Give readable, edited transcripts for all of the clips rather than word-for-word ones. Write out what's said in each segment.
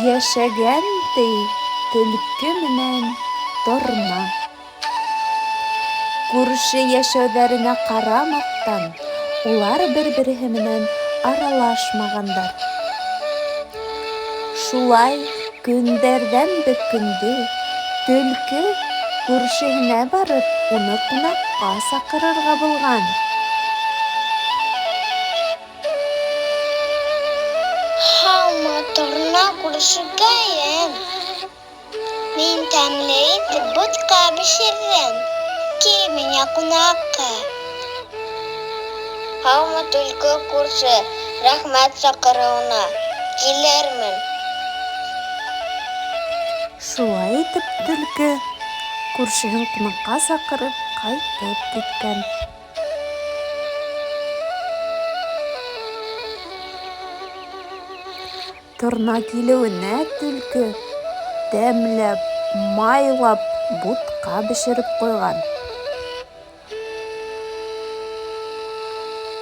Йәшәгән, ти, төлкө менән торна. Күрше йәшәүҙәренә ҡарамаҫтан, улар бер-береһе менән аралашмағандар. Шулай көндәрҙән бер көндө төлкө күршеһенә барып, уны ҡунаҡҡа саҡырырға булған. Һаумы, торна күршекәем! Мин тәмле итеп бутҡа бешерҙем. Кил миңә ҡунаҡҡа. Һаумы, төлкө күрше, рәхмәт саҡырыуына. Килермен. Шулай итеп төлкө күршеһен ҡунаҡҡа саҡырып ҡайтып киткән. Торна килеүенә төлкө тәмләп, майлап бутҡа бешереп ҡуйған.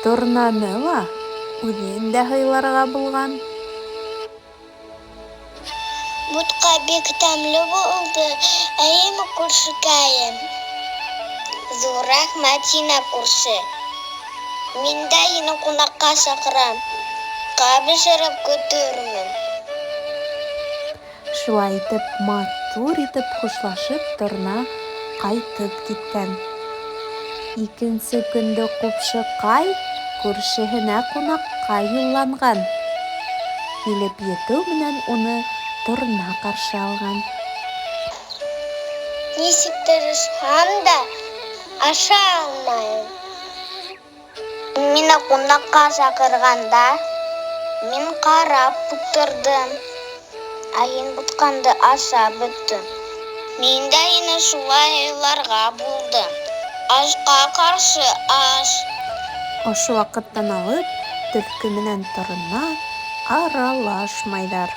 Торнаны ла үҙен дә һыйларға булған. Бутҡа бик тәмле булды, әйеме, күршекәем? Ҙур рәхмәт һиңә, күрше. Мин дә һине ҡунаҡҡа саҡырам. Ҡа бешереп көтөрмөн. Шулай итеп, матур итеп хушлашып, торна ҡайтып киткән. Икенсе көндө Ҡупшыҡай күршеһенә ҡунаҡҡа юлланған. Килеп етеү менән уны торна ҡаршы алған. Нисек тырышһам да, ашай алмайым. Мине ҡунаҡҡа саҡырғанда, мин ҡарап ултырҙым, ә һин бутҡаңды ашап бөттөң. Мин дә һине шулай һыйларға булдым. Ашҡа ҡаршы аш. Ошо ваҡыттан алып, төлкө менән торна аралашмайҙар.